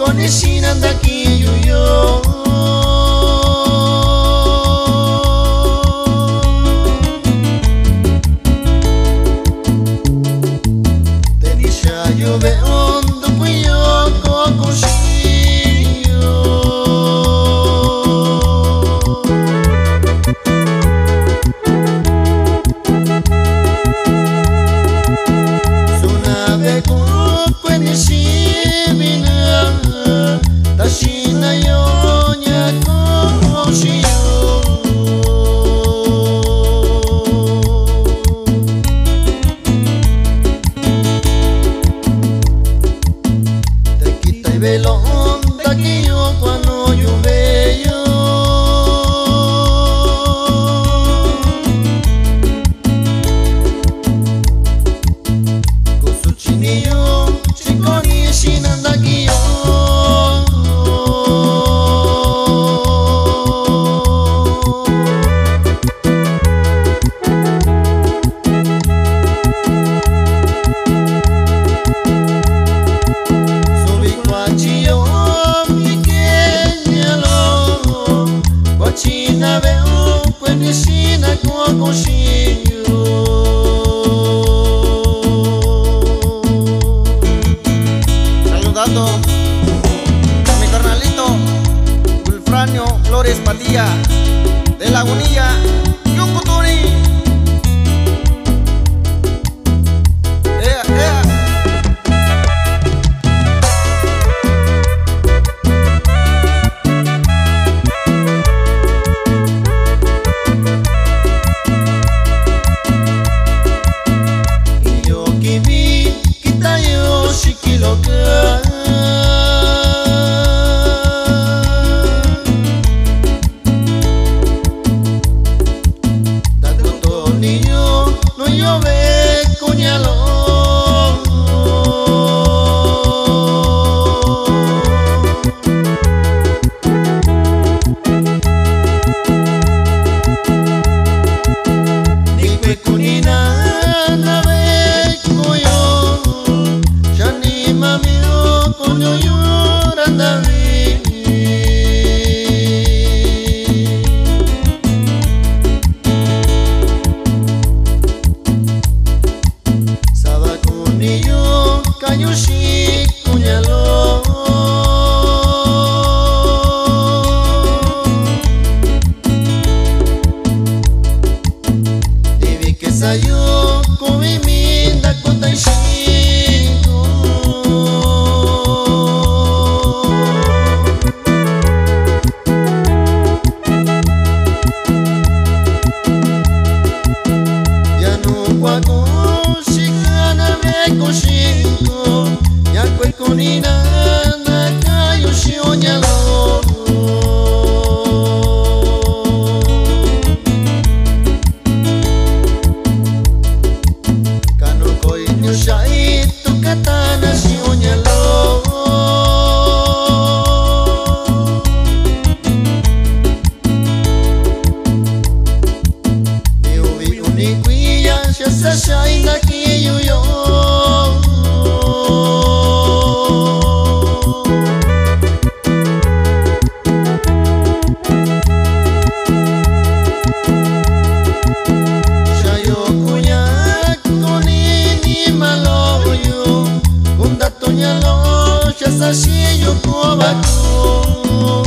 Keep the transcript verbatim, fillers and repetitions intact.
Koni xiꞌin na ndakiꞌin yu yoo. Te ndixaa yu veꞌe ndo, ndukuiin yo koo kun xiꞌin yu. Su na veꞌe kuꞌun kueni xiꞌin vi na taxi na yoo ña koo xiꞌin yu. Te kita velo ndakiꞌin yu kuanuꞌu yu veꞌe yo. Kusuchi ni yu, chi koni xiꞌin na ndakiꞌin yo. Süvi kuachi yoo, mi ke ña loꞌo, kuachi na veꞌe yo, kueni xiꞌin na kuaꞌa kun xiꞌin yu. Saludando a mi carnalito Wilfranio Flores Padilla de Lagunilla, Yucutuni. Ea, ea. Iyo kivi kita yo xiki loꞌo kaa. Ndatutu ni yu nuu yoo veꞌe kuña loꞌo. Ni kuëe kuni na na veꞌe ku yo, xa nima mii yo kuñu yu ra ndavi. Sava kuni yu kaꞌan yu xiꞌin kuña loꞌo. Ndivi ke sa yu kuvi mii ndakutaꞌan xiꞌin kun. Ndia nuu kua kun xika na veꞌe kun xiꞌin kun, ña kuëe kuni na na kaꞌan yu xiꞌin yo ña loꞌo. Kanu ko ini xaꞌa i tu kata na xiꞌin yo ña loꞌo. Ni uvi uni kuiya xa saxaꞌa i ndakiꞌin yu yoꞌo. Xa yo kuña kuni nima loꞌo yu, kundatu ña loꞌo xa saxi yu kuꞌva kun.